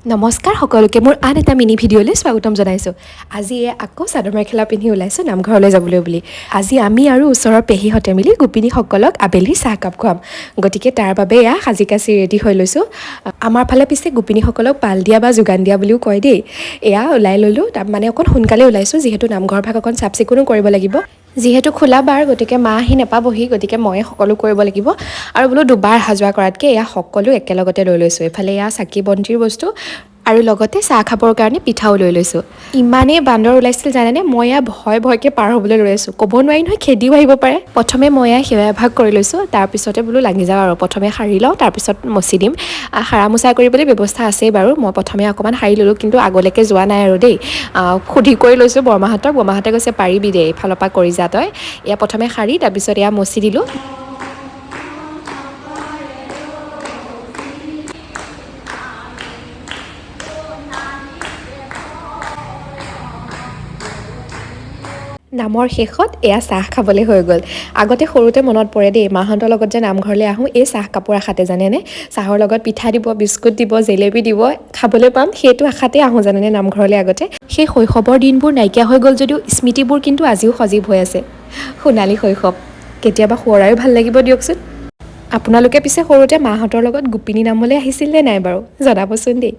নমস্কাৰ সকলোকে, মোৰ আন এটা মিনি ভিডিঅ'লৈ স্বাগতম জনাইছোঁ। আজি এয়া আকৌ চাদৰ মেখেলা পিন্ধি ওলাইছোঁ নামঘৰলৈ যাবলৈ বুলি। আজি আমি আৰু ওচৰৰ পেহীহঁতে মিলি গোপিনীসকলক আবেলি চাহকাপ খুৱাম। গতিকে তাৰ বাবে এয়া সাজি কাচি ৰেডি হৈ লৈছোঁ। আমাৰ ফালে পিছে গোপিনীসকলক পাল দিয়া বা যোগান দিয়া বুলিও কয় দেই। এয়া ওলাই ল'লোঁ, তাৰ মানে অকণ সোনকালে ওলাইছোঁ, যিহেতু নামঘৰ ভাগ অকণ চাফ চিকুণো কৰিব লাগিব। যিহেতু খোলা বাৰ, গতিকে মা আহি নাপাবহি, গতিকে ময়ে সকলো কৰিব লাগিব। আৰু বোলো দুবাৰ অহা যোৱা কৰাতকৈ এয়া সকলো একেলগতে লৈ লৈছোঁ। এইফালে এয়া চাকি বন্তিৰ বস্তু আৰু লগতে চাহ খাবৰ কাৰণে পিঠাও লৈ লৈছোঁ। ইমানেই বান্দৰ ওলাইছিল জানেনে, মই এয়া ভয় ভয়কৈ পাৰ হ'বলৈ ৰৈ আছোঁ। ক'ব নোৱাৰি নহয়, খেদিও আহিব পাৰে। প্ৰথমে মই এয়া সেৱা এভাগ কৰি লৈছোঁ, তাৰপিছতে বোলো লাগি যাওঁ আৰু প্ৰথমে সাৰি লওঁ, তাৰপিছত মচি দিম। সাৰা মোচা কৰিবলৈ ব্যৱস্থা আছেই বাৰু। মই প্ৰথমে অকণমান সাৰি ল'লোঁ, কিন্তু আগলৈকে যোৱা নাই আৰু দেই। সুধি কৰি লৈছোঁ বৰমাহঁতক। বৰমাহঁতে কৈছে, "পাৰিবি দে, এইফালৰ পৰা কৰি যা তই।" এয়া প্ৰথমে সাৰি তাৰপিছত এয়া মচি দিলোঁ। নামৰ শেষত এয়া চাহ খাবলৈ হৈ গ'ল। আগতে সৰুতে মনত পৰে দেই, মাহঁতৰ লগত যে নামঘৰলৈ আহোঁ এই চাহ কাপৰ আশাতে জানেনে। চাহৰ লগত পিঠা দিব, বিস্কুট দিব, জেলেপি দিব, খাবলৈ পাম, সেইটো আশাতে আহোঁ জানেনে নামঘৰলৈ আগতে। সেই শৈশৱৰ দিনবোৰ নাইকিয়া হৈ গ'ল যদিও স্মৃতিবোৰ কিন্তু আজিও সজীৱ হৈ আছে। সোণালী শৈশৱ কেতিয়াবা সোঁৱৰায়ো ভাল লাগিব দিয়কচোন। আপোনালোকে পিছে সৰুতে মাহঁতৰ লগত গোপিনী নামলৈ আহিছিল নে নাই বাৰু, জনাবচোন দেই।